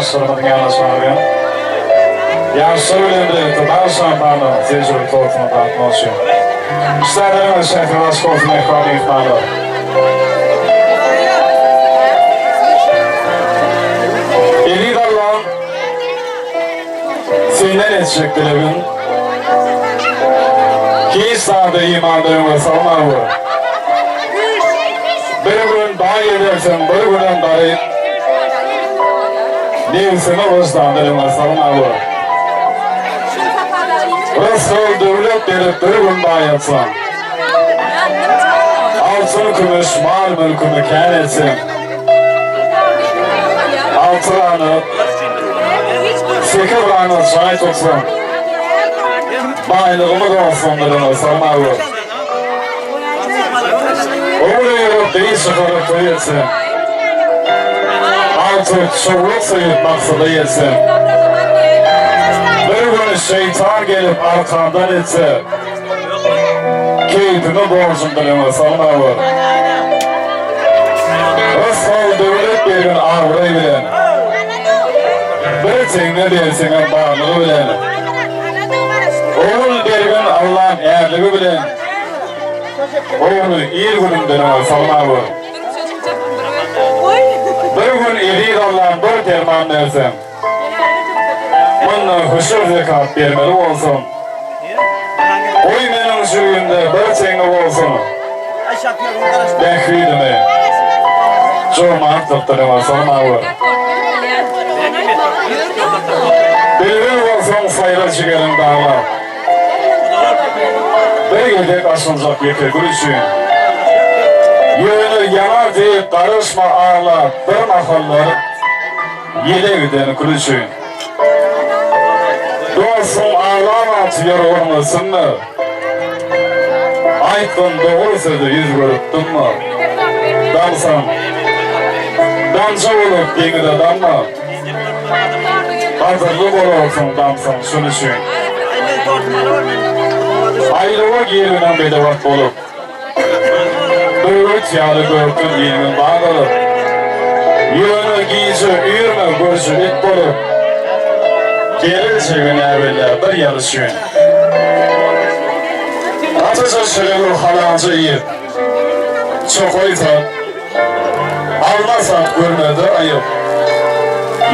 ýaşlarymyzyň ýanyna çagyrýan. Ýaşlar bilen birlikde dag şampanyň süýjülik tortuny datmak üçin. Işdäleriňiz şähriňiz açyk bolsun mähriban myhmanlar. Eziz Allam senden etjek dilegim hiç zada imanda öňe salma gör. Bir gün baý edersiň bir günem garyp Nebsimi wyždandan öňe salma gör. Rysgal döwlet berip bir gün baýatsaň Altyn kümüş mal mülkümi kän etseň Alty ganat sekiz ganat jaý tutsaň Baýlygymy dostumdan öňe salma gör. Ogul öýerip gyz çykaryp toý etseň Agtyk çowluk söýüp maksada ýetseň Bir gün şeýtan gelip arkamdan etse Keýpimi borjumdan öňe salma gör. Rysgal döwlet bergin abraý bilen Bir teňňe berseňem barlygy bilen Ogul bergin Allam ärligi bilen Ogly il günümden öňe salma gör. Bir gün eziz Allam bir perman berseň Mundan hüşür zekat bermeli bolsam Goý meniň jübimde bir teňňe bolsun Bähbidimi jomartlykdan öňe salma gör. Bilbil bolsaň saýra jigeriň daglap. Bir gezek açyljak ýeke gül üçin. Ýöne ýanar diýip garaşma aglap bir mahallar ýele giden kül üçin. Dostuň aglaman ýorganyňy synma. Aýtgyn dogry sözi ýüz görüp dymma. Damsaň, damja bolup deňize damma. Gadyrly bolarsyň damsaň şun üçin. Aýlawa girginiň bedewat bolup. Böwet ýaly gökden ýeňil bat alyp. Ýöne gije üýrme görji it bolup. Geliljegi näbellä bir ýyl üçin. Gatyja çöregi halalja iýip. Çokaý sat, alma sat görmezler aýyp.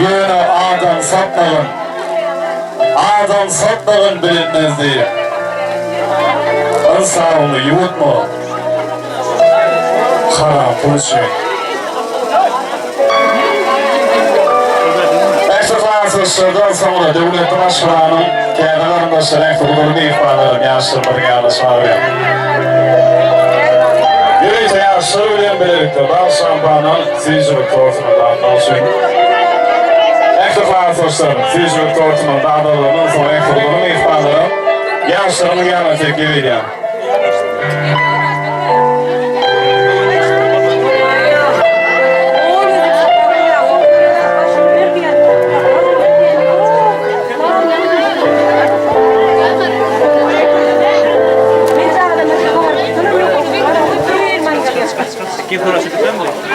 Ýöne adam satmagyn, adam satmagyn bilinmez diýip. Ynsabyňy ýuwutma haram pul üçin. Ähli sazlaşlardan soňra döwletli maşgalanyň täze garyndaşlary ähli gudaly myhmanlaram ýaşlarymyzyň ýanyna çagyrýar. Ýörite ýaşlar bilen bilelikde bag şampanyň süýjülik tortuny datmak üçin ähli sazlaşlaryň süýjülik tortunyň dadalygyndan soň ähli gudaly myhmanlaram ýaşlarymyzyň ýanyna teklip edýär.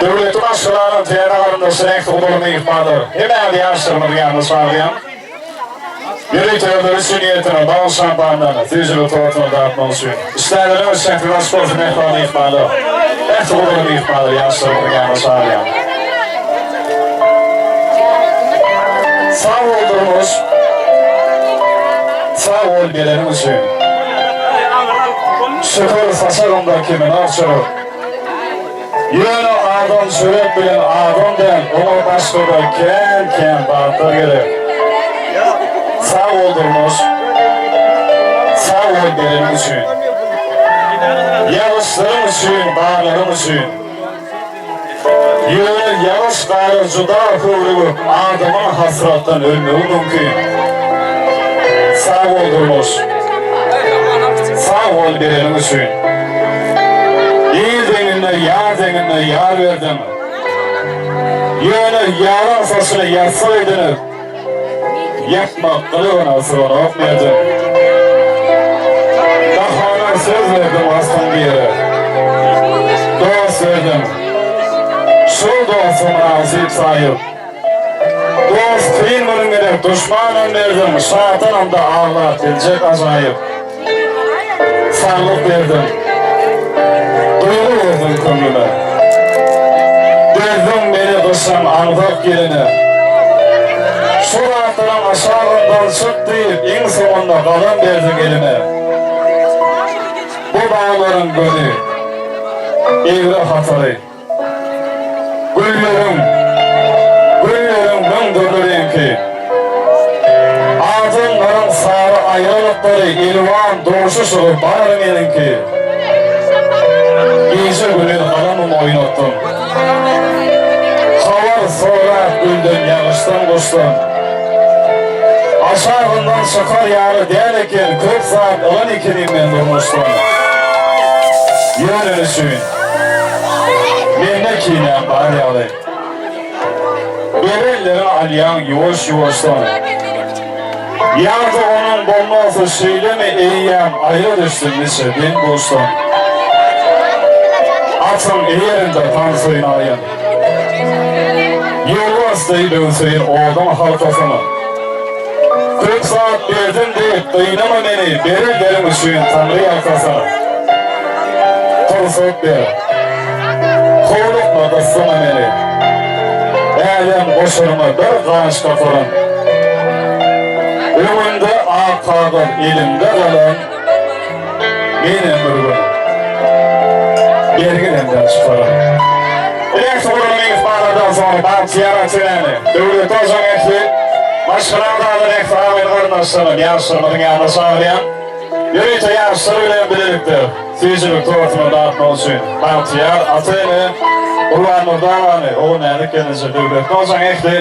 Döwletli maşgalanyň täze garyndaşy reňkli gudaly myhmanlar, hemmäňizi ýaşlarymyzyň ýanyna çagyrýan. Ýörite özleri üçin niýetlenen bal şampandan süýjülik tortuny datmak üçin. Işdäleriňiz şähriňiz açyk bolsun mähriban myhmanlar. Ähli gudaly myhmanlary ýaşlarymyzyň ýanyna çagyrýan. Sag bol durmuş. Sag bol geleniň üçin. Şükür saçagymda kemenok çörek. Ýöne adam çörek bilen adam däl, oňa başgada kän kän zatlar gerek. Sag bol durmuş. Sag bol geleniň üçin. Ýagyşlaryň üçin, garlaryň üçin. Ýöne ýagyş gary juda höwrügip adamyň hasratdan ölmegi mümkin. Sag bol durmuş. Sag bol bereniň üçin. Il deňinde ýar deňinde ýar berdiň. Ýöne ýaryň saçyny ýassyk edinip, ýatmak gylygyna syganok merdiň. Bahana söz berdiň aslyň bire. Dost berdiň. Şol dosty mynasyp saýyp. Dost. Kyn günüň gerek duşmanam berdiň, Şatanam-da aglap biljek ajaýyp. Saglyk berdiň, duýgy berdiň köňlüme. Dözdüň meni gyşyň aňzak ýeline. Şu zatlaryň aşagyndan çyk diýip, iň soňunda galam berdiň elime. Bu baglaryň gözi, egri hatary. Gülleriň, gülleriň müňdürli reňki. Adamlaryň sary aýralyklary, elwan duşuşygy bary meniňki. Gije-gündiz galamym oýnatdym. Habar sorap gülden, ýagyşdan, guşdan. Aşagyndan çykar ýaly däl eken, köp zat alan ekenim men durmuşdan. Ýöne üçin? Mende kinäň bar ýaly. Berenleriň alýaň ýuwaş-ýuwaşdan. Ýa-da onuň bolmasy şeýlemi eýýäm aýra düşdüm niçe deň-duşdan. Atyň eýerinde tans oýnaýyn. Ýolbars deý böwseýin oduň halkasyna. Köp zat berdim diýip gynama meni berenleriň üçin Taňry ýalkasyn. Pursat ber. Howlukma gyssama meni. Älem goşunyňa bir gaş kakaryn. Öňümde ak kagyz elimde galan menem bir gün bergilemden çykaryn. Ilerki gurlan myhmanlardan soňra bagtyýar ata-enäni, döwletli hojaň ähli maşgala agzalary ähli agyn-garyndaşlaryny ýaşlarymyzyň ýanyna çagyrýan. Ýörite ýaşlar bilen bilelikde süýjülik tortuny datmak üçin bagtyýar ata-ene Gurbannurdy agany, Ogulnäzik gelneje, Döwletli hojaň ähli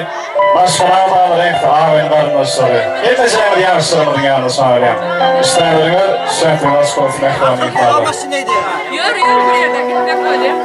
maşgala agzalary ähli agyn-garyndaşlary hemmejeňizi ýaşlarymyzyň ýanyna çagyrýan. Işdäleriňiz şähdiňiz açyk bolsun mähriban myhmanlar. Ýör ýör bir ýerde gitmek bolýar.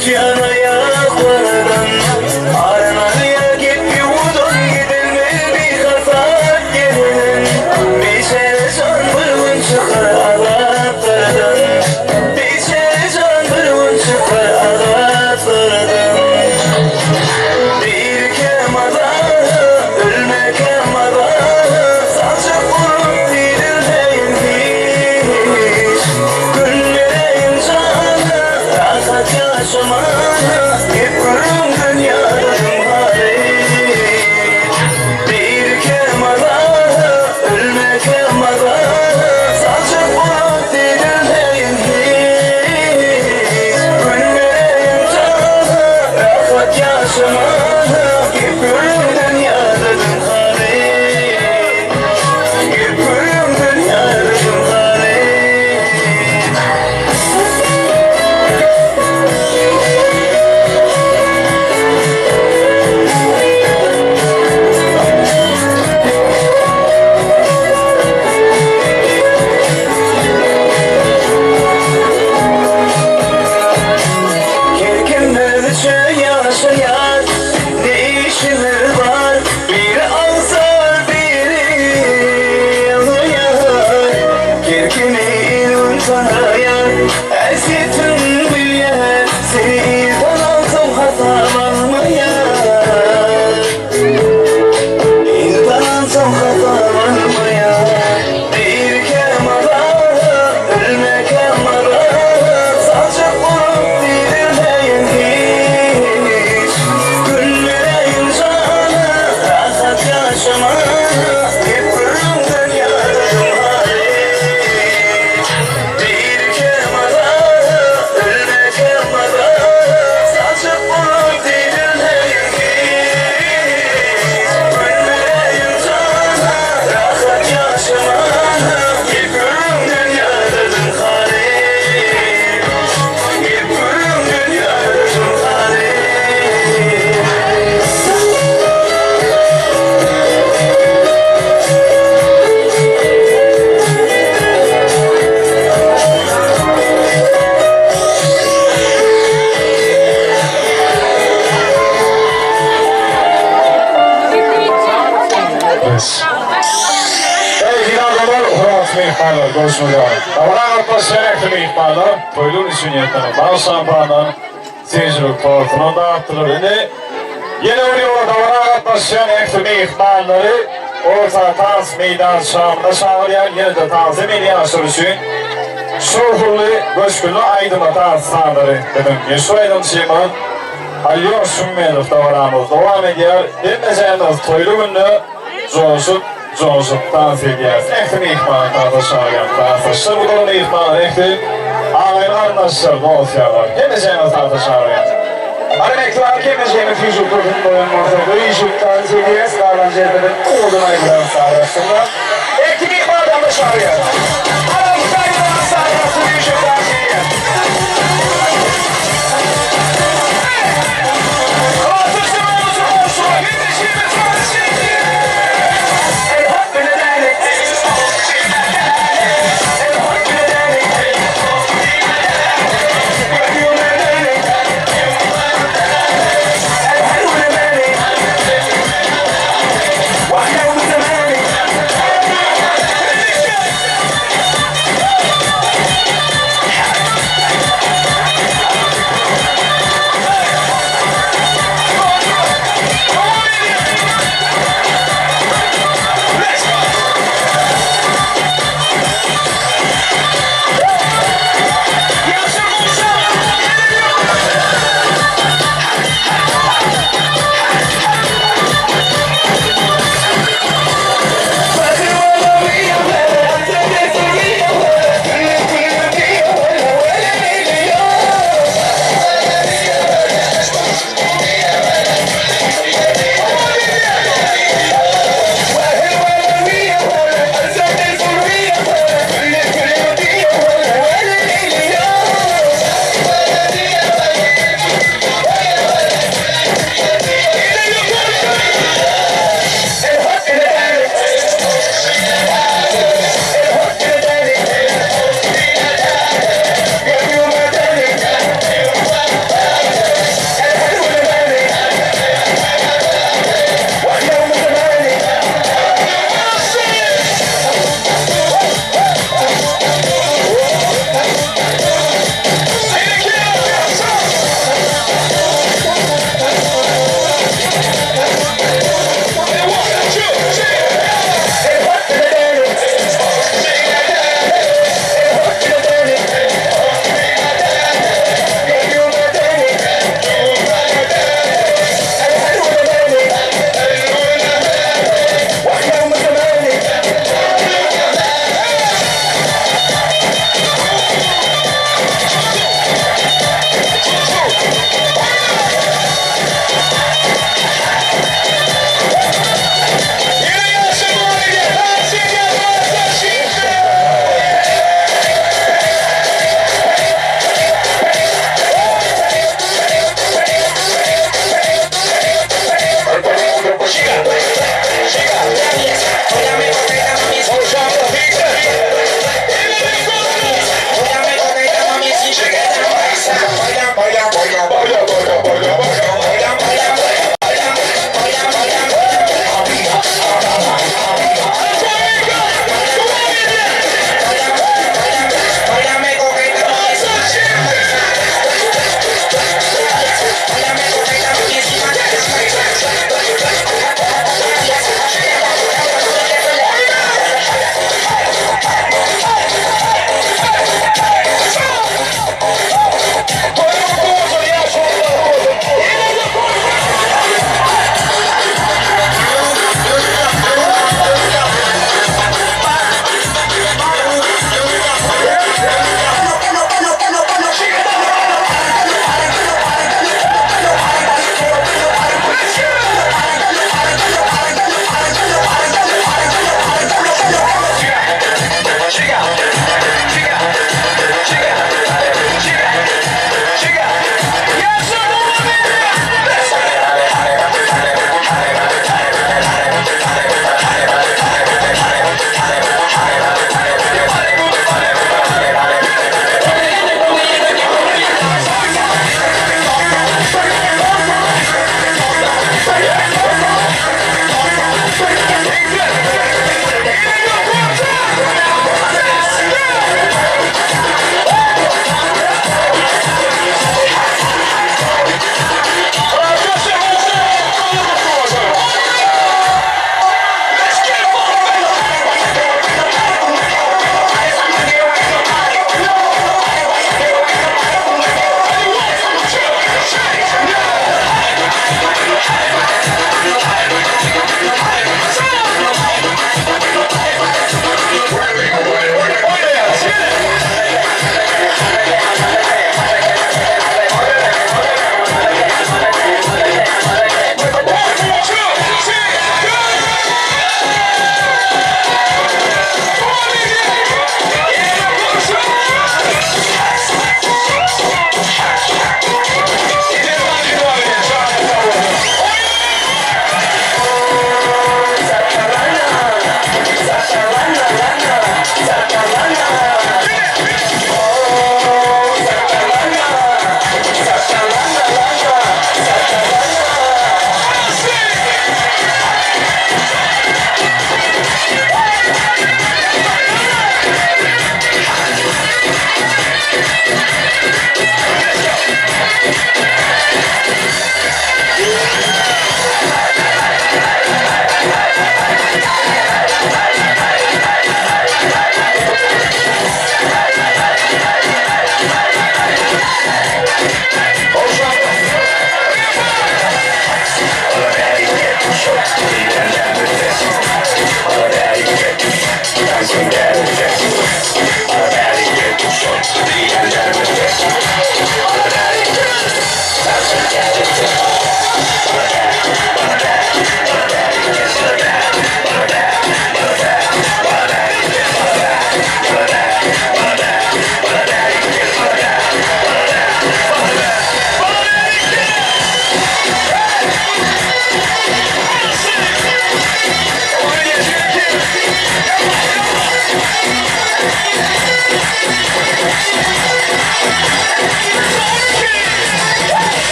Tutýan aýaklardan Aryn alýar gep ýuwdan Gidilmez bihasap gelenen Biçäre jan bir gün çykar azaplardan Biçäre jan bir gün çykar azaplardan Dirikä mazara, ölmekä mazara Saljak bolup diýdirmeýin hiç Günlereýin jana, rahat ýaşamana Gep gürrüň dünýäde dymhaly Dirikä mazara, ölmekä mazara Saljak bolup diýdirmeýin hiç Günlereýin jana, rahat ýaşamana Gep gürrüň dünýäde dymhaly Gep gürrüň dünýäde dymhaly. Her kim özüçe ýaşaýar, ne işimiz bar, Biri alsa, biri alýar. Her kimi il-gün tanaýar, Häsiýetin bilýär, Seni il tanalsam hasap almaýar. Il tanalsam hasap almaýar. Dirikä mazara, ölmekä mazara, Saljak bolup diýdirmeýin hiç. Gülmeräýin jana, rahat ýaşamana, Gep gürrüňden ýadadym haly. Dirikä mazara, ölmekä mazara, Saljak bolup diýdirmeýin hiç. Gülmeräýin jana, rahat ýaşamana, Gep gürrüňden ýadadym haly. Gep gürrüňden ýadadym haly. Yes. Ey finaldalar, hormatly myhmanlar, görşüňiz ýaly. Dabara gatnaşýan ähli myhmanlar toýlar üçin niýetlenen bal şampandan süýjülik tortuny datdylar. Indi ýene bir ýola dabara gatnaşýan ähli myhmanlary orta tans meýdançamyza çagyrýan, ýene-de tansa meli ýaşlar üçin şowhunly, göçgünli aýdyma tans sazlary biziň meşhur aýdymçymyz Alýoş Şümmedow dabaramyz dowam edýär. Hemmejämiz toýly günde joşup, joşup tans edýäris. Ähli myhmany tansa çagyrýan. Tansaçlar gudaly myhmanlar ähli agaýly garyndaşlar, dost-ýarlar. Hemmejämizi tansa çagyrýan. Hany mekdap hemmejämiz süýjülik dursun bolan bolsa gyýşyp tans edýäs galan ýerinde-de owadan aýdymlar sazlaşsynlar. Ähli myhmany tansa çagyrýan. Hany aýdymlar sazlaşsyn süýjülik tans edýäs.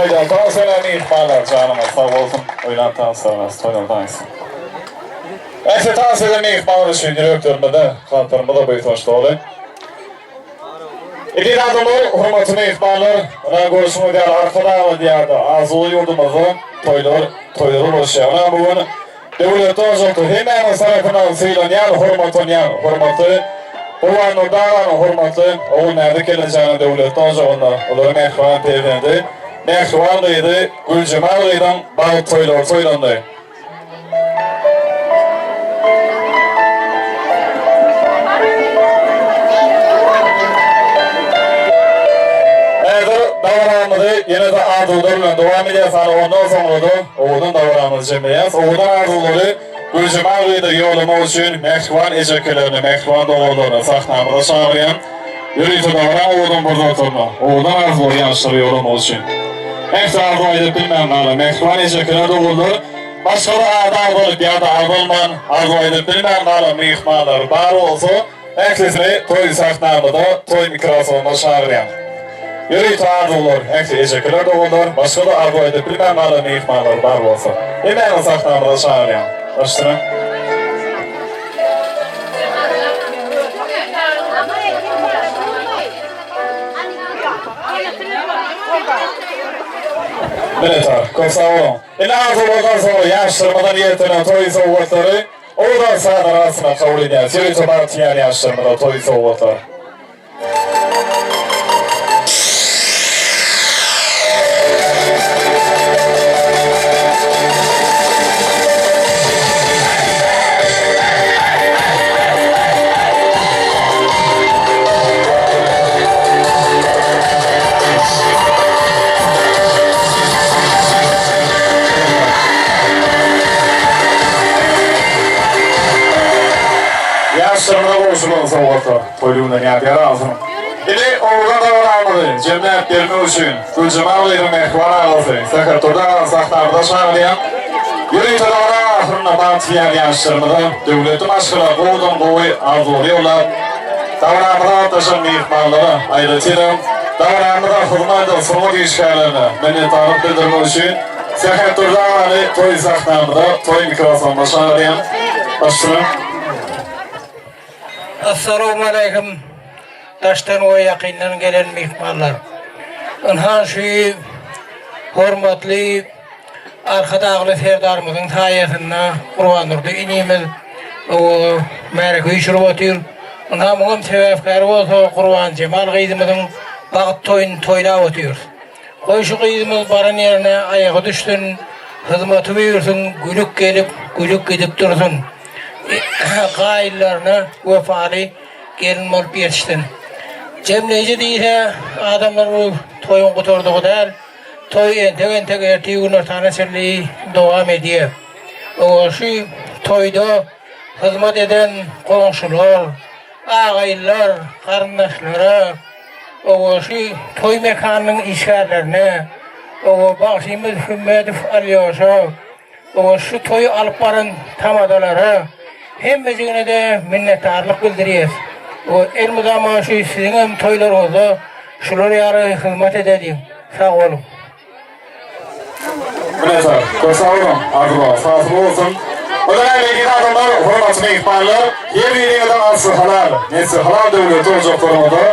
Toýda tans eden myhmanlar janyňyz sag bolsun. Oýnap tanslaryňyz toýlar taýsyn. Ähli tans eden myhmanlar üçin ýüreklerimize, kalplarymyza buýsanç doly. Eziz adamlar, hormatly myhmanlar, ynha görşüňiz ýaly Arkadagly Diýarda, arzuwly ýurdumyzda toýlar toýlara ulaşýar. Ynha bu gün Döwletli ojakda hemmämiz tarapyndan sylanýan, hormatlanýan, hormatly Gurbandurdy aganyň hormatly Ogulnäzik gelnejäniň döwletli ojagynda olaryň mähriban perzendi, mähriban gyzy Güljemal gyzyň bagt toýlary toýlandy. Häzir dabaramyzy ýene-de arzuwlar bilen dowam edýäs, hany ondan soňra-da owadan dabaramyzy jemleýäs. Owadan arzuwlary Güljemal gyza ýollamak üçin mähriban ejekelerini, mähriban doganlaryny sahnamyza çagyrýan. Ýörite dabara owadan pursatlaryny, owadan arzuwlary ýaşlara ýollamak üçin. Ähli arzuw aýdyp bilmän galan mähriban ejekeler, doganlar, Başga-da ady agzalyp ýa-da agzalman, arzuw aýdyp bilmän galan myhmanlar bar bolsa, ählisini toý sahnamyza, toý mikrofonyna çagyrýan. Ýörite arzuwlar, ähli ejekeler, doganlar, başga-da arzuw aýdyp bilmän galan myhmanlar bar bolsa, hemmäňizi sahnamyza çagyrýan. Başyna. Minnetdar. Köp sag boluň. Ine arzuwlardan soňra ýaşlarymyza niýetlenen toý sowgatlary owadan sazlar astynda kabul edýäris. Ýörite bagtyýar ýaşlarymyza toý sowgatlar. Ýaşlarymyza gowşulan sowgatlar toý gününden ýadygär galsyn. Indi owadan dabaramyzy jemläp bermek üçin Güljemal gyzyň mähriban agasy Sähetdurdy agany sahnamyza çagyrýan. Ýörite dabara ahyrynda bagtyýar ýaşlarymyza döwletli maşgala gowudan gowy arzuwlary ýollap, Dabaramyza gatnaşan myhmanlara, aýratynam, dabaramyza hyzmat eden sungat işgärlerine minnetdarlyk bildirmek üçin Sähetdurdy agany toý sahnamyza, toý mikrofonyna çagyrýan. Başyna. Essalawmaleýkim, daşdan we ýakyndan gelen myhmanlar! Ynha şu hormatly Arkadagly Serdarymyzyň saýasynda Gurbandurdy inimiz märeke üýşürip otyr. Ynha muňam sebäpkäri bolsa Gurbanjemal gyzymyzyň bagt toýuny toýlap otyrys. Goý şu gyzymyz baran ýerine aýagy düşsün, hyzmaty buýursyn, gülük gelip, gülük gidip dursun. Gaýynlaryna wepaly gelin bolup ýetişsin. Jemleýji diýse, adamlar bu toýuň gutardygy däl. Toý entek-entek ertir günortana çenli dowam edýär. Oňa şu toýda hyzmat eden goňşular, agaýynlar, garyndaşlara, oňa şu toý mekanynyň işgärlerine, oňa bagşymyz Hümmedow Alýoşa, Oňa şu toýy alyp baran tamadalara hemmejigine-de minnetdarlyk bildirýäs. We elmydama şu siziňem toýlaryňyzda şular ýaly hyzmat edeliň. Sag boluň. Minnetdar. Köp sag boluň. Arzuwlaryňyz hasyl bolsun. Onda näme eziz adamlar, hormatly myhmanlar, her biriňiziň asly halal, nesli halal döwletli ojaklaryňyzda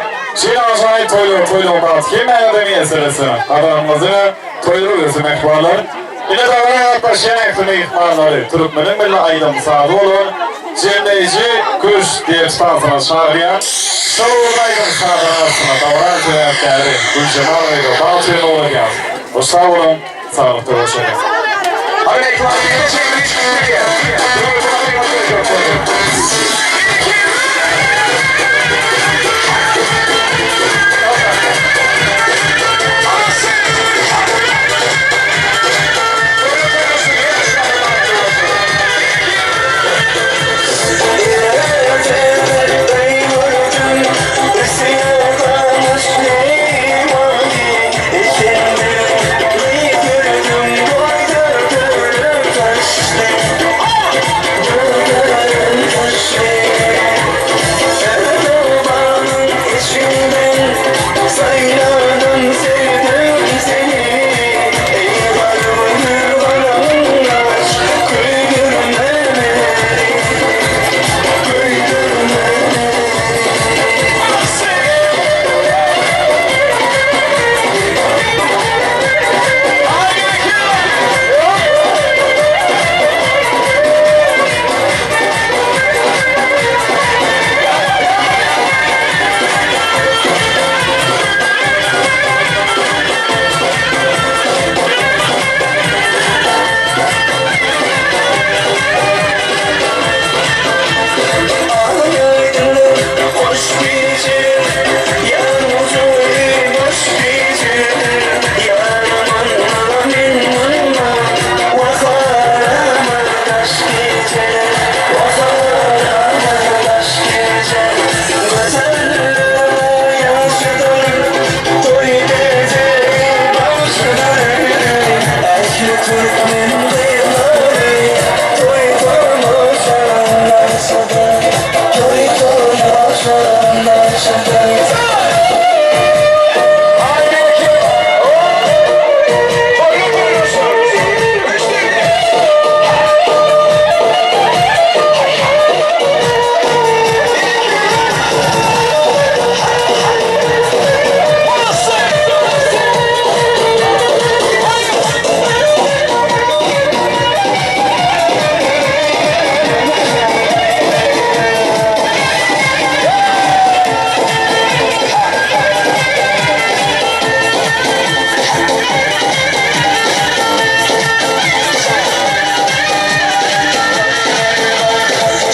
şeýle ajaýyp toýlary toýlamak bagty hemmäňize miýesser etsin. Gazanymyz diňe toýlar ösün mähribanlar. Ine dabara gatnaşýan ähli myhmanlary türkmeniň milli aýdym-sazy bolan Jemleýji küşt diýen tansyna çagyrýan. Şol ugurda aýdym-sazyň astynda dabaranyň sebäpkäri Güljemal gyzy bagt bilen ugradýarys. Hoş sag boluň, saglykda görşeliň. Türkmeniň gyzlary toý tomaşalaşyda, toý tomaşalaşyda.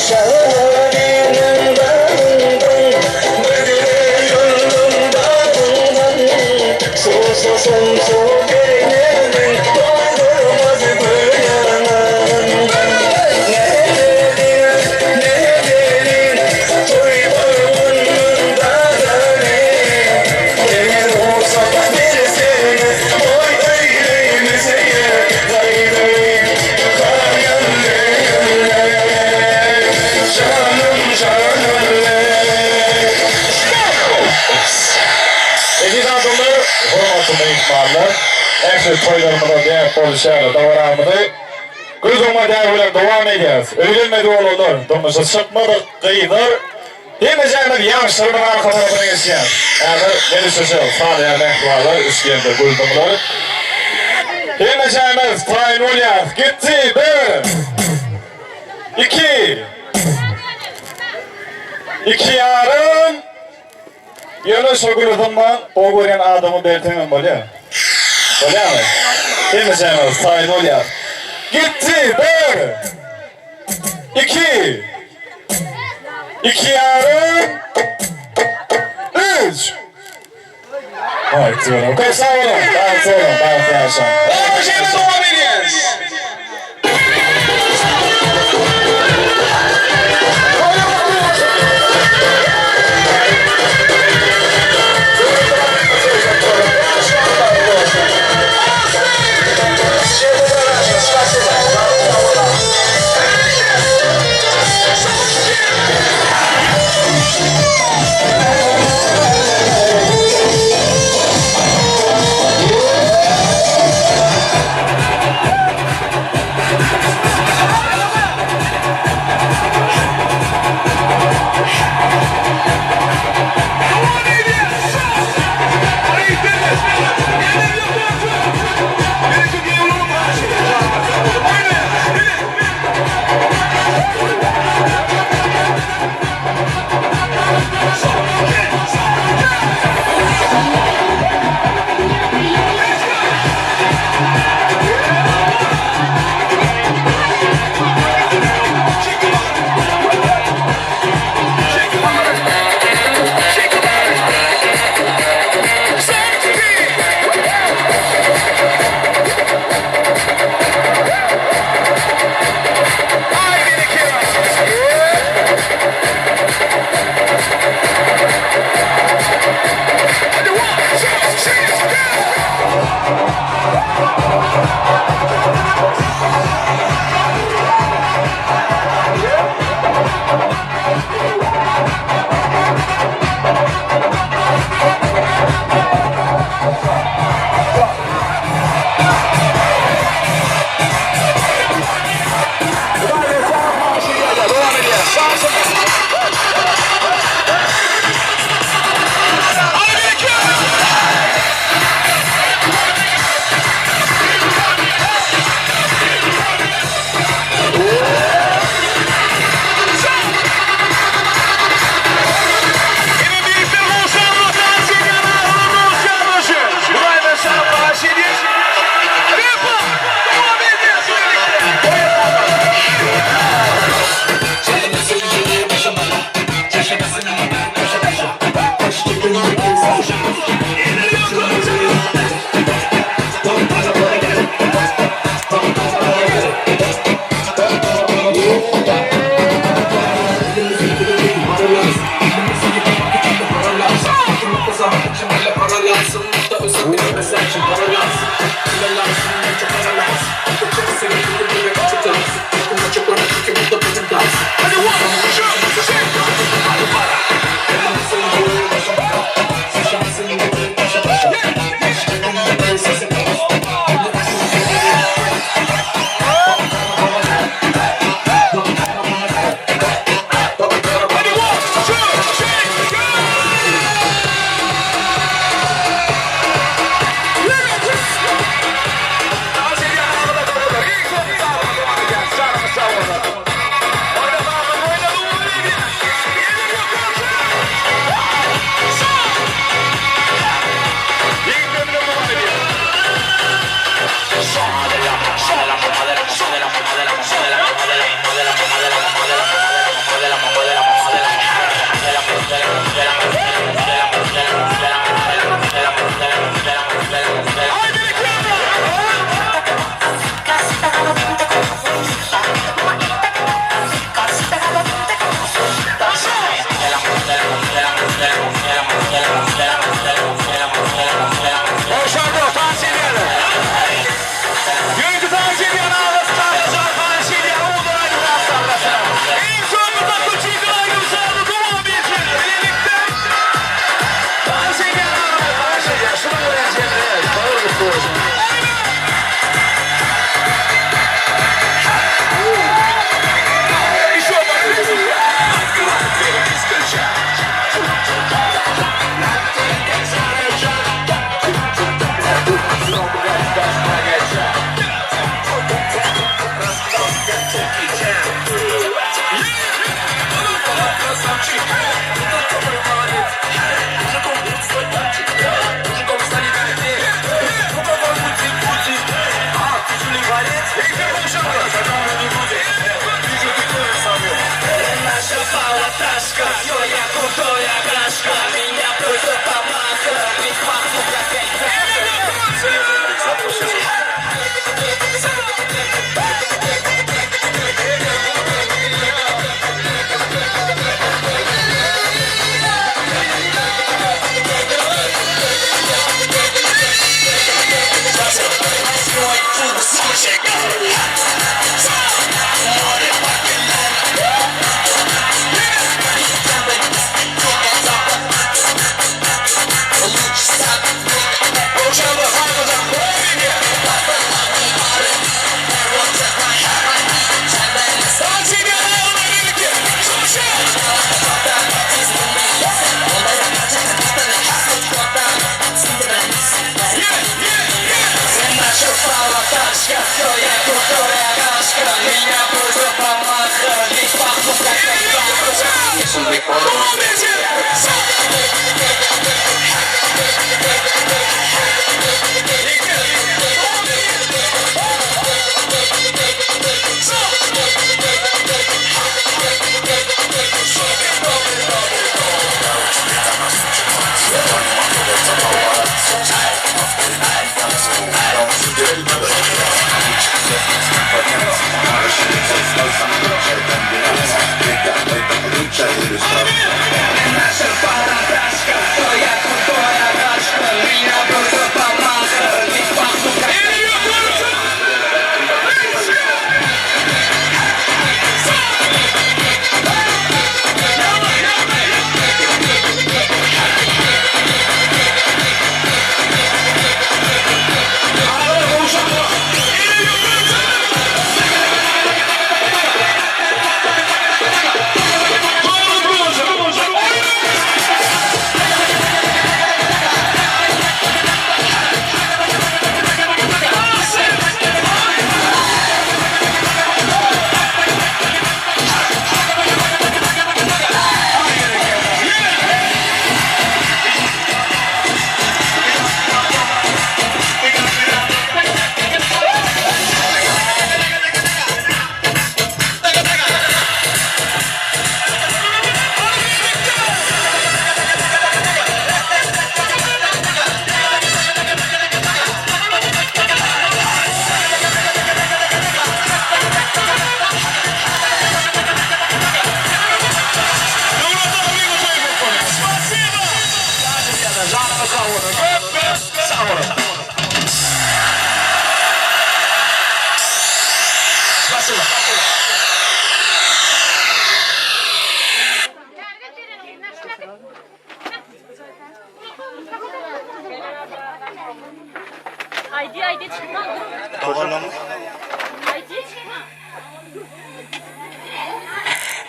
Şahyrynyň bagyndan, bir güle gönlüm bagyndan, Suwsasam suw bermediň, doýdurmaz gül ýaňagyndan. Näderin, näderin, toý bolmandan dadaly, Eger rugsat berseňiz, toý öýlemize gaýdaýyn. Eziz adamlar, hormatly myhmanlar, ähli toýlarymyzda däp bolşy ýaly dabaramyzy gül zyňma däbi bilen dowam edýäris. Öýlenmedik oglanlar, durmuşa çykmadyk gyzlar, hemmejämiz ýaşlarymyz arka tarapyna geçýäris. Häzir gelişişe salýan mähribanlar, üçgende gül zyňlar. Hemmejämiz taýyn bolýarys. Gitdi, bir, iki, iki ýarym. Ýöne şo güli zyňman, gowy görýän adama berseňem bolýar. Bolýarmy? Hemmejämiz taýyn bolýarys. Gitdi, bir, iki, iki ýarym, üç. Aýtýaryn. Köp sag boluň. Bagtly boluň, bagtly ýaşaň. Şeýle dowam edýäris.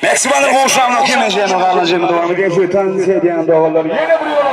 Meksikanlar gowşamyna kemeşýän galan jemi dowam edýär. Şu tans edýän doganlar ýene bir ýola.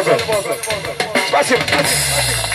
bolsun. Spasibo.